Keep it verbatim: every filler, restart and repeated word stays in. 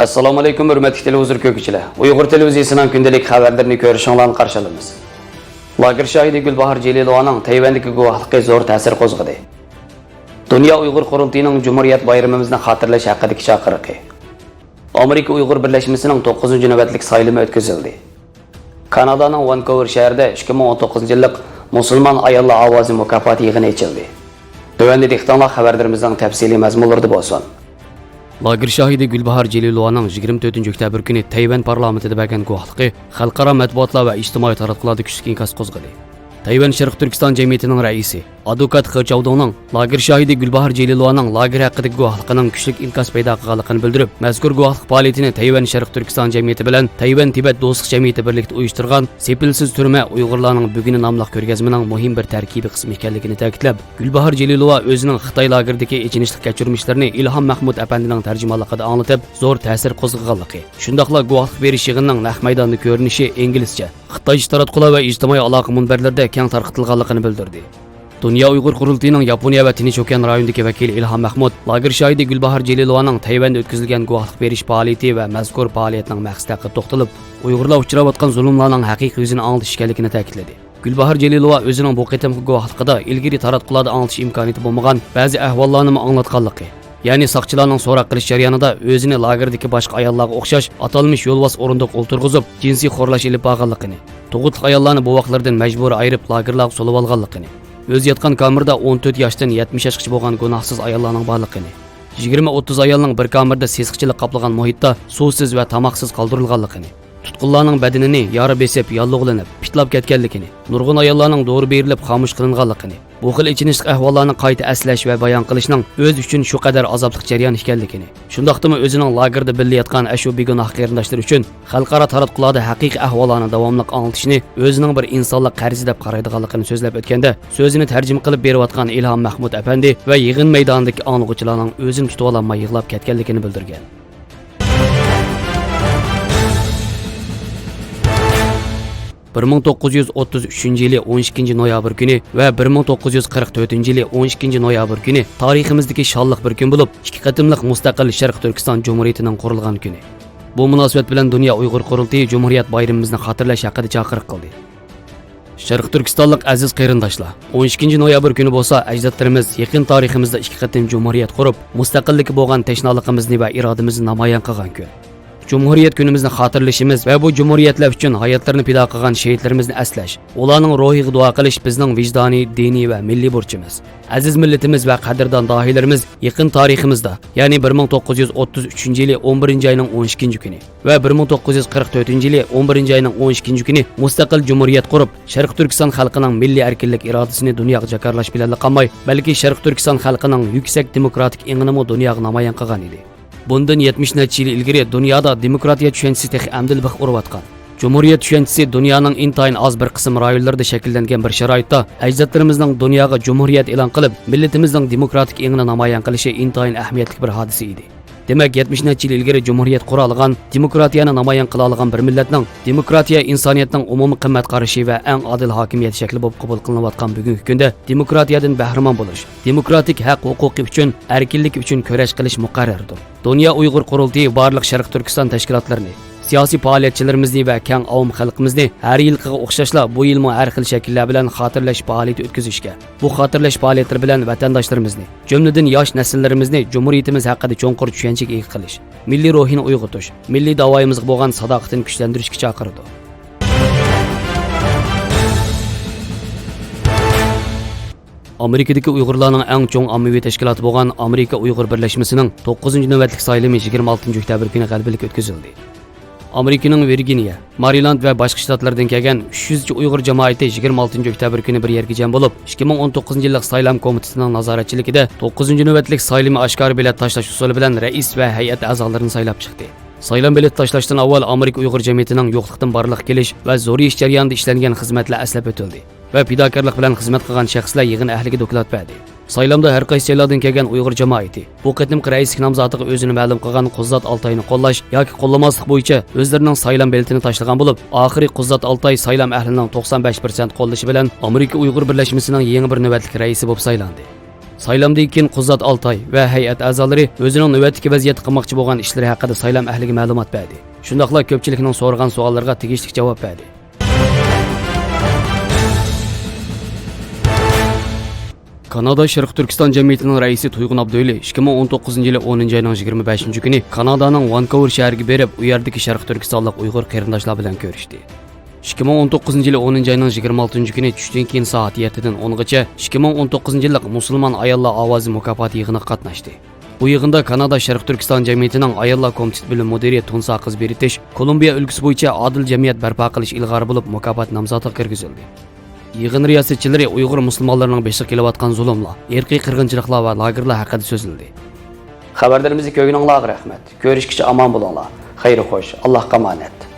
ئەسسالامۇئەلەيكۇم، ھۆرمەتلىك تېلېۋىزور كۆرگۈچىلەر! ئۇيغۇر تېلېۋىزىيىسىنىڭ كۈندىلىك خەۋەرلىرىنى كۆرۈشۈڭلارنى قارشى ئالىمىز. لاگېر شاھىدى گۈلباھار جېلىلوۋانىڭ تەيۋەندىكى گۇۋاھلىقى زور تەسىر قوزغىدى. دۇنيا ئۇيغۇر قۇرۇلتىيىنىڭ جۇمھۇرىيەت بايرىمىمىزنى خاتىرىلەش ھەققىدىكى چاقىرىقى. ئامېرىكا ئۇيغۇر بىرلەشمىسىنىڭ توققۇزىنچى نۆۋەتلىك سايلىمى ئۆتكۈزۈلدى. كانادانىڭ ۋانكوۋېر شەھىرىدە ئىككى مىڭ ئون توققۇزىنچى يىللىق مۇسۇلمان ئاياللار ئاۋازى مۇكاپاتى يىغىنى ئېچىلدى. تۆۋەندە دىققىتىڭلار خەۋەرلىرىمىزنىڭ تەپسىلىي مەزمۇنلىرىدا بولسۇن. لاگېر شاھىدى گۈلباھار جېلىلوۋانىڭ يىگىرمە تۆتىنچى ئۆكتەبىر كۈنى تەيۋەن پارلامېنتىدا بەرگەن گۇۋاھلىقى خەلقئارا مەتبۇئاتلار ۋە ئىجتىمائىي تاراتقۇلاردا كۈچلۈك ئىنكاس قوزغىدى. تەيۋەن شەرقىي تۈركىستان جەمئىيىتىنىڭ رەئىسى، ئادۋوكات خې چاۋدۇڭنىڭ لاگېر شاھىدى گۈلباھار جېلىلوۋانىڭ لاگېر ھەققىدىكى گۇۋاھلىقىنىڭ كۈچلۈك ئىنكاس پەيدا قىلغانلىقىنى بىلدۈرۈپ، مەزكۇر گۇۋاھلىق پائالىيىتىنى تەيۋەن شەرقىي تۈركىستان جەمئىيىتى بىلەن تەيۋەن تىبەت دوستلۇق جەمئىيىتى بىرلىكتە ئۇيۇشتۇرغان سېپىلسىز تۈرمە ئۇيغۇرلارنىڭ بۈگۈنى ناملىق كۆرگەزمىنىڭ مۇھىم بىر تەركىبىي قىسمى ئىكەنلىكىنى تەكىتلەپ، گۈلباھار جېلىلوۋا ئۆزىنىڭ خىتاي لاگېرىدىكى ئېچىنىشلىق كەچۈرمىشلىرىنى ئىلھام مەھمۇد ئەپەندىنىڭ تەرجىمانلىقىدا ئاڭلىتىپ، زور تەسىر قوزغىغانلىقى، شۇنداقلا گۇۋاھلىق بېرىش يىغىنىنىڭ نەق مەيداندا كۆرۈنۈشى ئىنگلىزچە، خىتايچە تاراتقۇلار ۋە ئىجتىمائىي ئالاقە مۇنبەرلىرىدە كەڭ تارقىتىلغانلىقىنى بىلدۈردى. دۇنيا ئۇيغۇر قۇرۇلتىيىنىڭ ياپونىيە ۋە تىنچ ئوكيان رايونىدىكى ۋەكىلى ئىلھام مەھمۇد لاگېر شاھىدى گۈلباھار جېلىلوۋانىڭ تەيۋەندە ئۆتكۈزۈلگەن گۇۋاھلىق بېرىش پائالىيىتى ۋە مەزكۇر پائالىيەتنىڭ مەقسىتى ھەققىدە توختىلىپ، ئۇيغۇرلار ئۇچراۋاتقان زۇلۇملارنىڭ ھەقىقىي يۈزىنى ئاڭلىتىش ئىكەنلىكىنى تەكىتلىدى. گۈلباھار جېلىلوۋا ئۆزىنىڭ بۇ قېتىمقى گۇۋاھلىقىدا ئىلگىرى تاراتقۇلاردا ئاڭلىتىش ئىمكانىيىتى بولمىغان بەزى ئەھۋاللارنىمۇ ئاڭلاتقانلىقى، يەنى ساقچىلارنىڭ سوراق قىلىش جەريانىدا ئۆزىنى لاگېردىكى باشقا ئاياللارغا ئوخشاش ئاتالمىش يولۋاس ئورۇندۇققا ئولتۇرغۇزۇپ، جىنسىي خورلاش ئېلىپ بارغانلىقىنى، تۇغۇتلۇق ئاياللارنى بوۋاقلىرىدىن مەجبۇرىي ئايرىپ، لاگېرلارغا سولىۋالغانلىقىنى، ئۆزى ياتقان كامېردا ئون تۆت ياشتىن يەتمىش ياشقىچە بولغان گۇناھسىز ئاياللارنىڭ بارلىقىنى، يىگىرمە ئوتتۇز ئايالنىڭ بىر كامېردا سېسىقچىلىق قاپلىغان مۇھىتتا سۇسىز ۋە تاماقسىز قالدۇرۇلغانلىقىنى، تۇتقۇنلارنىڭ بەدىنىنى يارا بېسىپ، ياللۇغلىنىپ، پىتلاپ كەتكەنلىكىنى، نۇرغۇن ئاياللارنىڭ دورا بېرىلىپ خامۇش قىلىنغانلىقىنى، بۇ خىل ئېچىنىشلىق ئەھۋاللارنى قايتا ئەسلەش ۋە بايان قىلىشنىڭ ئۆزى ئۈچۈن شۇ قەدەر ئازابلىق جەريان ئىكەنلىكىنى، شۇنداقتىمۇ ئۆزىنىڭ لاگېردا بىللە ياتقان ئەشۇ بىگۇناھ قېرىنداشلىرى ئۈچۈن خەلقئارا تاراتقۇلاردا ھەقىقىي ئەھۋاللارنى داۋاملىق ئاڭلىتىشنى ئۆزىنىڭ بىر ئىنسانلىق قەرزى دەپ قارايدىغانلىقىنى سۆزلەپ ئۆتكەندە، سۆزىنى تەرجىمە قىلىپ بېرىۋاتقان ئىلھام مەھمۇت ئەپەندى ۋە يىغىن مەيدانىدىكى ئاڭلىغۇچىلارنىڭ ئۆزىنى تۇتۇۋالالماي يىغلاپ كەتكەنلىكىنى بىلدۈرگەن. بىر مىڭ توققۇز يۈز ئوتتۇز ئۈچىنچى يىلى ئون ئىككىنچى نويابىر كۈنى ۋە بىر مىڭ توققۇز يۈز قىرىق تۆتىنچى يىلى ئون ئىككىنچى نويابىر كۈنى تارىخىمىزدىكى شانلىق بىر كۈن بولۇپ، ئىككى قېتىملىق مۇستەقىل شەرقىي تۈركىستان جۇمھۇرىيىتىنىڭ قۇرۇلغان كۈنى. بۇ مۇناسىۋەت بىلەن دۇنيا ئۇيغۇر قۇرۇلتىيى جۇمھۇرىيەت بايرىمىمىزنى خاتىرىلەش ھەققىدە چاقىرىق قىلدى. شەرقىي تۈركىستانلىق ئەزىز قېرىنداشلار، ئون ئىككىنچى نويابىر كۈنى بولسا ئەجدادلىرىمىز يېقىن تارىخىمىزدا ئىككى قېتىم جۇمھۇرىيەت قۇرۇپ، مۇستەقىللىككە بولغان تەشنالىقىمىزنى ۋە ئىرادىمىزنى نامايان قىلغان كۈن. جۇمھۇرىيەت كۈنىمىزنى خاتىرىلىشىمىز ۋە بۇ جۇمھۇرىيەتلەر ئۈچۈن ھاياتلىرىنى پىدا قىلغان شېھىتلىرىمىزنى ئەسلەش، ئۇلارنىڭ روھىغا دۇئا قىلىش بىزنىڭ ۋىجدانىي، دىنىي ۋە مىللىي بۇرچىمىز. ئەزىز مىللىتىمىز ۋە قەدىردان داھىيلىرىمىز يېقىن تارىخىمىزدا، يەنى بىر مىڭ توققۇز يۈز ئوتتۇز ئۈچىنچى يىلى ئون بىرىنچى ئاينىڭ ئون ئىككىنچى كۈنى ۋە بىر مىڭ توققۇز يۈز قىرىق تۆتىنچى يىلى ئون بىرىنچى ئاينىڭ ئون ئىككىنچى كۈنى مۇستەقىل جۇمھۇرىيەت قۇرۇپ، شەرقىي تۈركىستان خەلقىنىڭ مىللىي ئەركىنلىك ئىرادىسىنى دۇنياغا جاكارلاش بىلەنلا قالماي، بەلكى شەرقىي تۈركىستان خەلقىنىڭ يۈكسەك دېموكراتىك ئېڭىنىمۇ دۇنياغا نامايان قىلغان ئىدى. بۇندىن يەتمىش نەچچە يىل ئىلگىرى دۇنيادا دېموكراتىيە چۈشەنچىسى تېخى ئەمدىلا بىخ ئۇرۇۋاتقان. جۇمھۇرىيەت چۈشەنچىسى دۇنيانىڭ ئىنتايىن ئاز بىر قىسىم رايونلىرىدا شەكىللەنگەن بىر شارائىتتا، ئەجدادلىرىمىزنىڭ دۇنياغا جۇمھۇرىيەت ئېلان قىلىپ، مىللىتىمىزنىڭ دېموكراتىك ئېڭىنى نامايان قىلىشى ئىنتايىن ئەھمىيەتلىك بىر ھادىسە ئىدى. دېمەك، يەتمىش نەچچە يىل ئىلگىرى جۇمھۇرىيەت قۇرالىغان، دېموكراتىيەنى نامايان قىلالىغان بىر مىللەتنىڭ، دېموكراتىيە ئىنسانىيەتنىڭ ئومۇمىي قىممەت قارىشى ۋە ئەڭ ئادىل ھاكىمىيەت شەكلى بولۇپ قوبۇل قىلىنىۋاتقان بۈگۈنكى كۈندە دېموكراتىيەدىن بەھرىمەن بولۇش، دېموكراتىك ھەق ھوقۇقى ئۈچۈن، ئەركىنلىكى ئۈچۈن كۈرەش قىلىش مۇقەررەردۇر. دۇنيا ئۇيغۇر قۇرۇلتىيى بارلىق شەرقىي تۈركىستان تەشكىلاتلىرىنى، سىياسىي پائالىيەتچىلىرىمىزنى ۋە كەڭ ئاۋام خەلقىمىزنى ھەر يىلقىغا ئوخشاشلا بۇ يىلمۇ ھەر خىل شەكىللەر بىلەن خاتىرىلەش پائالىيىتى ئۆتكۈزۈشكە، بۇ خاتىرىلەش پائالىيەتلىرى بىلەن ۋەتەنداشلىرىمىزنى، جۈملىدىن ياش نەسىللىرىمىزنى جۇمھۇرىيىتىمىز ھەققىدە چوڭقۇر چۈشەنچىگە ئىگە قىلىش، مىللىي روھىنى ئويغىتىش، مىللىي داۋايىمىزغا بولغان ساداقىتىنى كۈچلەندۈرۈشكە چاقىرىدۇ. ئامېرىكىدىكى ئۇيغۇرلارنىڭ ئەڭ چوڭ ئاممىۋى تەشكىلاتى بولغان ئامېرىكا ئۇيغۇر بىرلەشمىسىنىڭ توققۇزىنچى نۆۋەتلىك سايلىمى يىگىرمە ئالتىنچى ئۆكتەبىر كۈنى غەلىبىلىك ئۆتكۈزۈلدى. ئامېرىكىنىڭ ۋىرگىنىيە، مارىلاند ۋە باشقا شتاتلاردىن كەلگەن ئۈچ يۈزچە ئۇيغۇر جامائىتى يىگىرمە ئالتىنچى ئۆكتەبىر كۈنى بىر يەرگە جەم بولۇپ، ئىككى مىڭ ئون توققۇزىنچى يىللىق سايلام كومىتېتىنىڭ نازارەتچىلىكىدە توققۇزىنچى نۆۋەتلىك سايلىمى ئاشكارا بېلەت تاشلاش ئۇسۇلى بىلەن رەئىس ۋە ھەيئەت ئەزالىرىنى سايلاپ چىقتى. سايلام بېلىتى تاشلاشتىن ئاۋۋال ئامېرىكا ئۇيغۇر جەمئىيىتىنىڭ يوقلۇقتىن بارلىققا كېلىش ۋە زورىيىش جەريانىدا ئىشلەنگەن خىزمەتلەر ئەسلەپ ئۆتۈلدى ۋە پىداكارلىق بىلەن خىزمەت قىلغان شەخسلەر يىغىن ئەھلىگە دوكلات بەردى. سايلامدا ھەر قايسى جايلاردىن كەلگەن ئۇيغۇر جامائىتى بۇ قېتىمقى رەئىسلىك نامزاتىغا ئۆزىنى مەلۇم قىلغان قۇززات ئالتاينى قوللاش ياكى قوللىماسلىق بويىچە ئۆزلىرىنىڭ سايلام بېلىتىنى تاشلىغان بولۇپ، ئاخىرى قۇززات ئالتاي سايلام ئەھلىنىڭ توقسان بەش پىرسەنت قوللىشى بىلەن ئامېرىكا ئۇيغۇر بىرلەشمىسىنىڭ يېڭى بىر نۆۋەتلىك رەئىسى بولۇپ سايلاندى. سايلامدىن كېيىن قۇزات ئالتاي ۋە ھەيئەت ئەزالىرى ئۆزىنىڭ نۆۋەتتىكى ۋەزىيەتتە قىلماقچى بولغان ئىشلىرى ھەققىدە سايلام ئەھلىگە مەلۇمات بەردى. شۇنداقلا كۆپچىلىكنىڭ سورىغان سوئاللىرىغا تېگىشلىك جاۋاب بەردى. كانادا شەرقىي تۈركىستان جەمئىيىتىنىڭ رەئىسى تۇيغۇن ئابدۇۋەلى ئىككى مىڭ ئون توققۇزىنچى يىلى ئونىنچى ئاينىڭ يىگىرمە بەشىنچى كۈنى كانادانىڭ ۋانكوۋېر شەھىرىگە بېرىپ، ئۇ يەردىكى شەرقىي تۈركىستانلىق ئۇيغۇر قېرىنداشلار بىلەن كۆرۈشتى. ئىككى مىڭ ئون توققۇزىنچى يىلى ئونىنچى ئاينىڭ يىگىرمە ئالتىنچى كۈنى چۈشتىن كېيىن سائەت يەتتىدىن ئونغىچە ئىككى مىڭ ئون توققۇزىنچى يىللىق مۇسۇلمان ئاياللار ئاۋازى مۇكاپاتى يىغىنىغا قاتناشتى. بۇ يىغىندا كانادا شەرقىي تۈركىستان جەمئىيىتىنىڭ ئاياللار كومىتېتى بۆلۈم مۇدىرى تۇنسا قىز بېرىتىش كولومبىيە ئۈلكىسى بويىچە ئادىل جەمئىيەت بەرپا قىلىش ئىلغارى بولۇپ مۇكاپات نامزاتىغا كىرگۈزۈلدى. يىغىن رىياسەتچىلىرى ئۇيغۇر مۇسۇلمانلىرىنىڭ بېشىغا كېلىۋاتقان زۇلۇملار، ئىرقىي قىرغىنچىلىقلار ۋە لاگېرلار ھەققىدە سۆزلىدى. خەۋەرلىرىمىزنى كۆرگىنىڭلارغا رەھمەت. كۆرۈشكىچە ئامان بولۇڭلار. خەير خوش. ئاللاھقا ئامانەت.